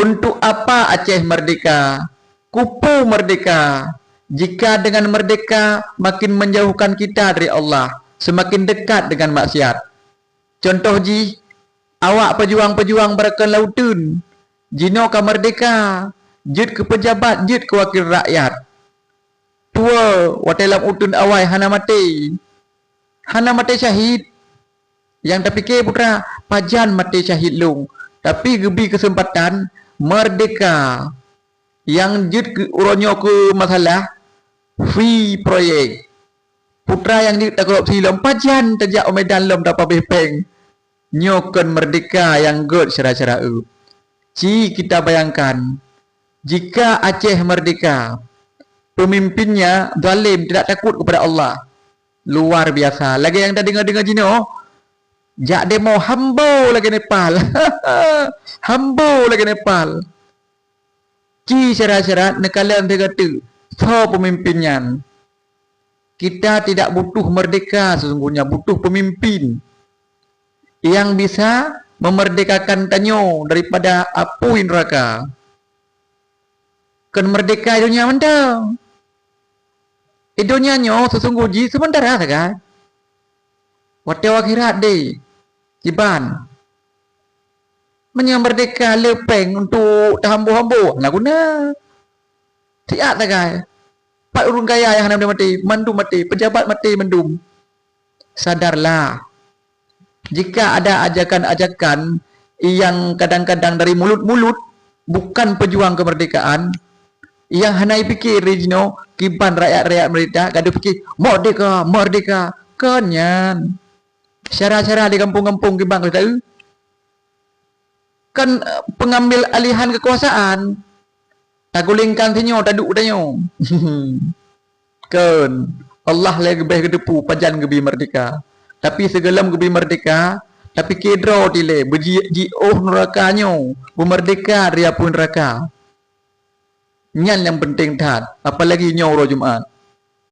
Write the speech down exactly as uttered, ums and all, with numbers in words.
Untuk apa Aceh merdeka? Kupu merdeka? Jika dengan merdeka makin menjauhkan kita dari Allah, semakin dekat dengan maksiat. Contoh jih, awak peujuang-peujuang beurakan lauteun, jinoe ka merdeka, jeuet keu peujabat, jeuet keu wakil rakyat. Tuwoe watée lam uteuen awai hana maté, hana maté syahid. Nyang tapike putra, pajan maté syahid lôn, tapi geubi keuseumpatan merdeka. Nyang jeuet keu uroe nyoe keu masalah fee proyek. Putra nyang jeuet takorupsi lom, pajan tajak u Medan lom tapabeh péng. Nyoe kon merdeka nyang gét syedara-syedara eu. Ci kita bayangkan, jika Aceh merdeka, pemimpinnya zalim, tidak takut kepada Allah. Luar biasa. Lagée nyang tadeungoe-deungoe jinoe, jak demo hambo lagée Nepal. Hambo lagée Nepal. Ci syarat-syarat neukalon sigoe teuk soe peumimpin nyan. Kita tidak butuh merdeka sesungguhnya, butuh pemimpin yang bisa memerdekakan tanyoe daripada apui neraka. Kon merdeka donya mantong. Di donya nyoe sesungguh jih sementara sagai. Watée akhirat deh, kiban. Meunyoe merdeka le péng untuk tahambo-hambo, hana guna. Siat sagai. Pat ureuëng kaya nyang hana maté, mandum maté, pejabat maté mandum. Sadarlah, jika ada ajakan-ajakan yang kadang-kadang dari mulut-mulut bukan pejuang kemerdekaan, yang hana ipike jinoe kiban rakyat-rakyat merdeka, gadoh pike merdeka, merdeka. Kon nyan. Syedara-syedara di kampung-kampung kiban ka taeu. Kan, eh, pengambil alihan kekuasaan. Tagulingkan sinyoe, taduek tanyoe. Kon, Allah lé geubeh geuteupeue pajan geubi merdeka. Tapi sigohlom geubi merdeka, tapike droe dilée, beuji-, jiôh nuraka nyoe, beumerdeka dari apui nuraka. Nyan nyang peunteng that, apalagi nyoe uroe Jumat.